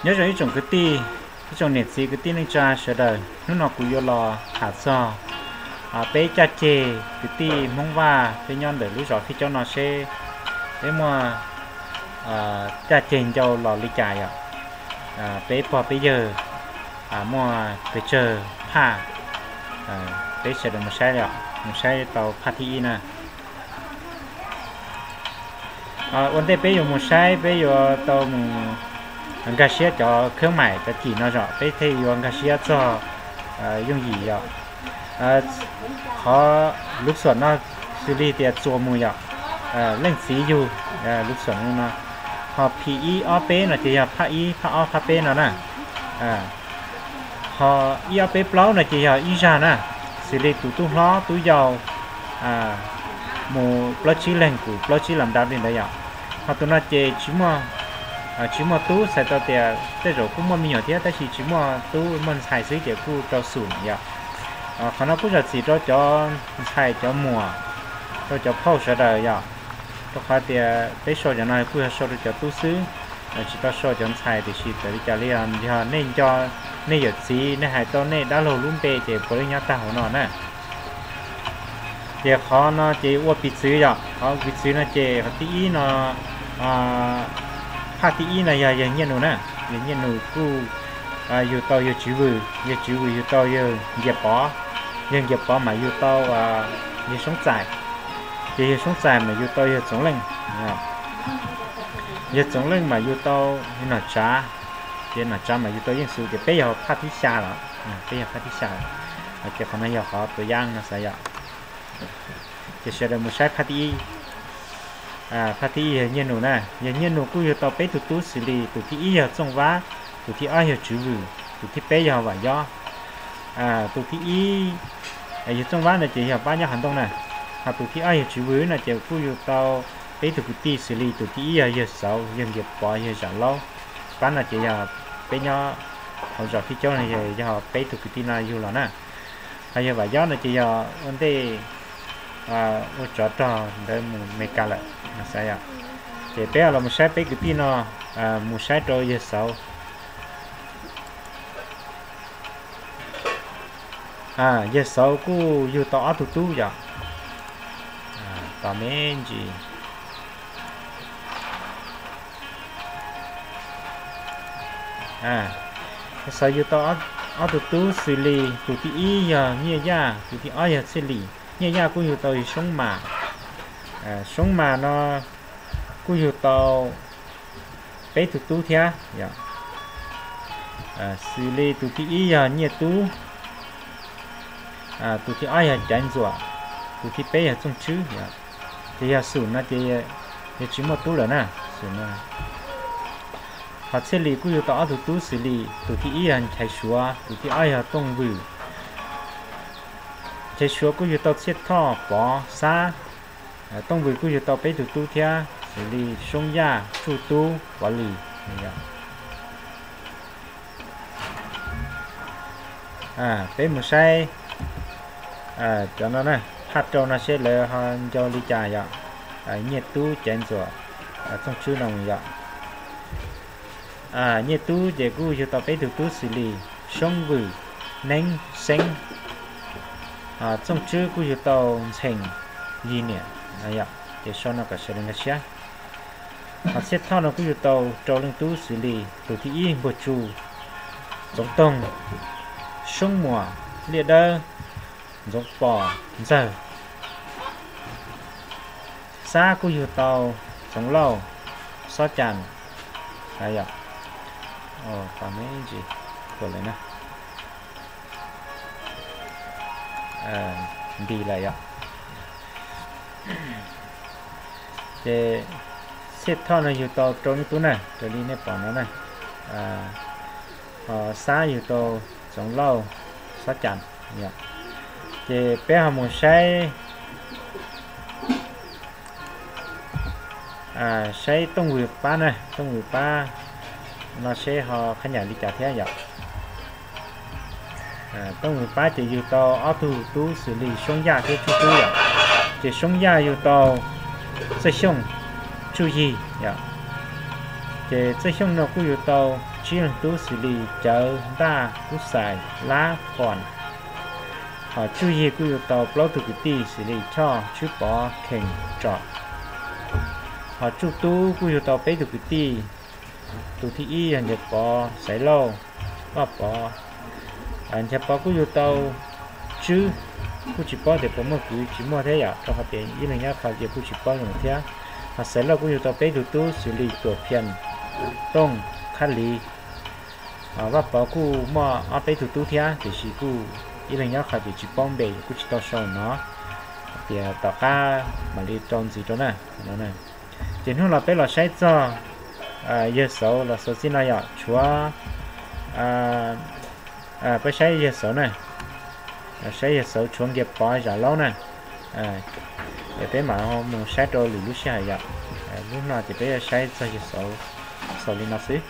Nyob zoo ib tsoom kwv tij, ib tsoom niam txiv kwv tij neej tsa sawv daws, hnub no kuv yuav los tham txog peb caj ceg kwv tij Hmoob Vaj peb nyob ntawm lub zos Fij Caub no seb peb muaj caj ceg ncau los li cas yom. Peb pog peb yawg muaj pes tsawg phaj, peb sawv daws mus saib, mus saib tau phaj thib ib na. Ua ntej peb yuav mus saib, peb yuav tau mus nkag siab cov khab maim cov cim no zom, peb thiaj yuav nkag siab txog yooj yim yom. Qhov lub xuam no xws li tias txuas mus yom, leej txiv yug lub xuam no. Ho phim ib ob peb no ces yog phaj ib phaj ob phaj peb no na. Ho ib ob peb plaub no ces yog ib zag na, xws li tus tub hlob tub yau mus plaub tsib leeg kuj plaub tsib las dab li ntawd yom. Ho tus no ces tsis muaj tub, txhais tau tias tej zaum kuj muaj me nyuam thiab tab sis tsis muaj tub, muaj ntxhais xwb ces kuj rau xum yom. Qhov no kuj zam txim rau cov ntxhais cov muam, rau cov phauj sawv daws yom, rau qhov tias peb sau cov no kuj yog sau rau cov tub xwb, tsis tau sau cov ntxhais, tiam sis txawm li cas li yog nej nco nej yawm txiv, nej hais tau nej dab laug lub npe ces puav leej nyob tag hauv no na. Ces qhov no ces ua piv txwv yom, qhov piv txwv no ces qhov thib ib no, phaj thib ib no yog yawg Nyiaj Nus na. Yawg Nyiaj Nus kuj yug tau yawg Tswv Vwm, yawg Tswv Vwm yug tau yawg Nkias Pov, yawg Nkias Pov mas yug tau yawg Soob Txais, ces yawg Soob Txais mas yug tau yawg Txoov Leej, yawg Txoov Leej mas yug tau Nom Tsav, ces Nom Tsav mas yug tau Yeej Xus, ces peb yog phaj thib xya lawm, peb yog phaj thib xya lawm. Ces qhov no yog qhov tua yaj no xav yom. Ces sawv daws mus saib phaj thib ib. Phaj thib ib yawg Nyiaj Nus na, yawg Nyiaj Nus kuj yug tau peb tug tub xws li tus thib ib yog Txooj Vab, tus thib ob yog Tswv Vwm, tus thib peb yog Vam Yob. Tus thib ib yog Txooj Vab no ces yog pab nyob Hav Ntoo na, ho tus thib ob yog Tswv Vwm no ces kuj yug tau peb tug kwv tij xws li tus thib ib yog yawg Xauv, yawg Nkias Pov, yawg Zam Laub. Pab no ces yog peb nyob hauv zos Fij Caub no yog peb tug kwv tij no yug los na. Ho yawg Vam Yob no ces yog ua ntej ua tsov rog ntawd mus Mes Kas lawm. Ces peb los mus saib peb kwv tij no, mus saib rau yawg Xauv. Yawg Xauv kuj yug tau ob tug tub yom. Tos me ntsis. Yawg Xauv yug tau ob tug tub xws li tus thib ib yog Nyiaj Yaj, tus thib ob yog Txhiaj Lis. Nyiaj Yaj kuj yug tau yawg Soob Mas. Soob Mas no kuj yug tau peb tug tub thiab yom. Xws li tus thib ib yog Nyiaj Tub, tus thib ob yog Caiv Ntxuam, tus thib peb yog Txooj Tswb yom. Ces yog xum no ces yog tsis muaj tub lawm na, xum no. Ho Txhiaj Lis kuj yug tau ob tug tub xws li tus thib ib yog Nchaiv Suav, tus thib ob yog Tooj Vwm. Nchaiv Suav kuj yug tau Txhiaj Thoj, Pov, Xab. Tooj Vwm kuj yug tau peb tug tub thiab xws li Soob Yaj, Tsuj Tub, Pov Lis. Peb mus saib cov no na, phaj rau no seb lawv ho ncau li cas yom. Nyiaj Tub, Caiv Ntxuam, Txooj Tswb no yom. Nyiaj Tub ces kuj yug tau peb tug tub xws li Soob Vwm, Neeb, Xeeb. Txooj Tswb kuj yug tau Ntxhee, Yig Niam. Ces sau no kom sawv daws nkag siab. Ho Txhiaj Thoj no kuj yug tau rau leej tub xws li tus thib ib Npuag Tsu, Txoov Toog, Soob Muas, Liaj Dawb, Ntxoov Pom, Ntxawg. Xab kuj yug tau Txoov Lauj, Xob Cas. Nti lawm yom. Ces Txhiaj Thoj no yug tau rau leej tub na, raws li nej pom no na. Ho Xab yug tau Txoov Lauj, Xob Cas. Ces peb ho mus saib, saib Tooj Vwm pab na, Tooj Vwm pab no seb ho qhab nyam li cas thiab yom. Tooj Vwm pab ces yug tau ob tug tub xws li Soob Yaj thiab Tsuj Tub yom. Ces Soob Yaj yug tau Txawj Xyooj, Tsuj Yig yom. Ces Txawj Xyooj no kuj yug tau tsib leeg tub xws li Cawv, Ntaj, Kub Xais, Lab, Phom. Hos Tsuj Yig kuj yug tau plaub tug kwv tij xws li Choj, Tswb Pov, Khees, Tsom. Hos Tsuj Tub kuj yug tau peb tug kwv tij, tus thib ib yog Nchas Pov, Xaiv Lauj, Vaj Pov. Nchas Pov kuj yug tau Tswb, kuj tsis paub tias puas muaj kwv tsis muaj thiab yom, rau qhov tias ib leeg nyob qhov ces kuj tsis paub zoo thiab. Hos Xaiv Lauj kuj yug tau peb tug tub xws li Tuam Phias, Tooj, Khab Lis. Vaj Pov kuj muaj ob peb tug tub thiab tiam sis kuj ib leeg nyob qhov ces tsis paub npe kuj tsis tau sau no, tias tom qab mam li rau ntxiv rau na. Ces hnub no peb los saib txog yawg Xauv los xaus txij no yom, tshuav, peb saib yawg Xauv na, saib yawg Xauv tshuav Nkias Pov, Zam Laub na. Es peb mam mus saib rau lwm lub sij hawm yom. Hnub no ces peb saib txog yawg Xauv xaus li no xwb.